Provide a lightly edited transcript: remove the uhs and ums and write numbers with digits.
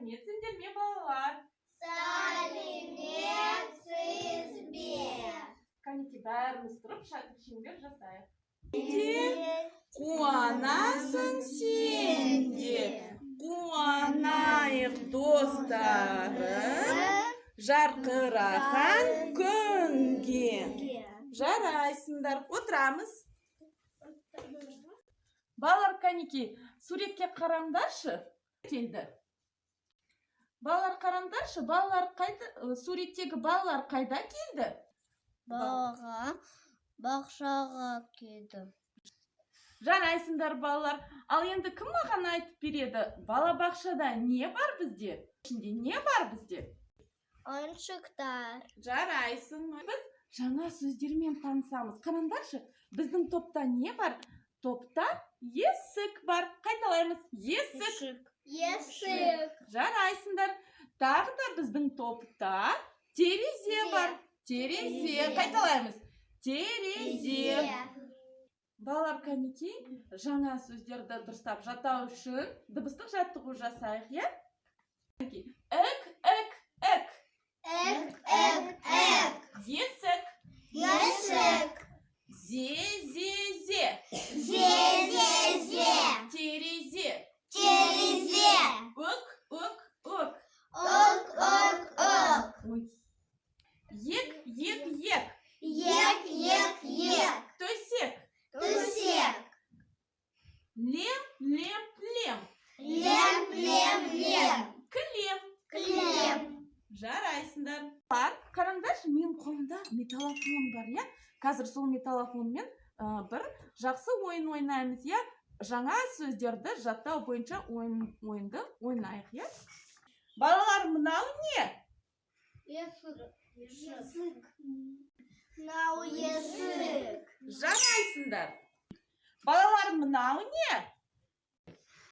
Сәлеметсіңдер ме, балалар? Сәлеметсіз бе? Кәнекей, бәріміз тұрып, шатыр шеңбер жасайық. Қуанасың сен де. Қуанайық, достарым, жарқыраған күнге. Жарайсыңдар, отырамыз. Балалар, кәнекей, суретке қараңдаршы. Келді. Балалар, қараңдаршы, балалар қайда, суреттегі балалар қайда келді? Балаға бақшаға келді. Жарайсыңдар, балалар. Ал енді кім маған айтып береді? Балабақшада не бар бізде? Ішінде не бар бізде? Ойыншықтар. Жарайсың. Біз жаңа сөздермен танысамыз. Қараңдаршы, біздің топта не бар? Топта есік бар. Қайталаймыз. Есік. Есік. Жарайсыңдар. Тағы да біздің топта терезе бар. Терезе. Терезе. Қайталаймыз. Терезе. Балалар, кәнекей, жаңа сөздерді дұрыстап жаттау үшін дыбыстық жаттығу жасайық, иә? Кәнекей, ік, ік, ік. Эк, эк, эк. Есік. Есік. Зе, зе, зе. Зе, зе, зе. Терезе. Терезе. Өк, өк, өк. Ок, ок, ок. Ой. Ек, ек, ек. Ек, ек, ек. Төсек. Төсек. Лем, лем, лем. Лем, лем, лем. Кілем. Кілем. Жарайсыңдар. Бар, қараңдаршы, менің қолымда металлофон бар, иә? Қазір сол металлофонмен бір жақсы ойын ойнаймыз, иә? Жаңа сөздерді жаттау бойынша ойынды ойнайық, иә? Балалар, мынау не? Есік. Есік. Мынау есік. Жарайсыңдар. Балалар, мынау не?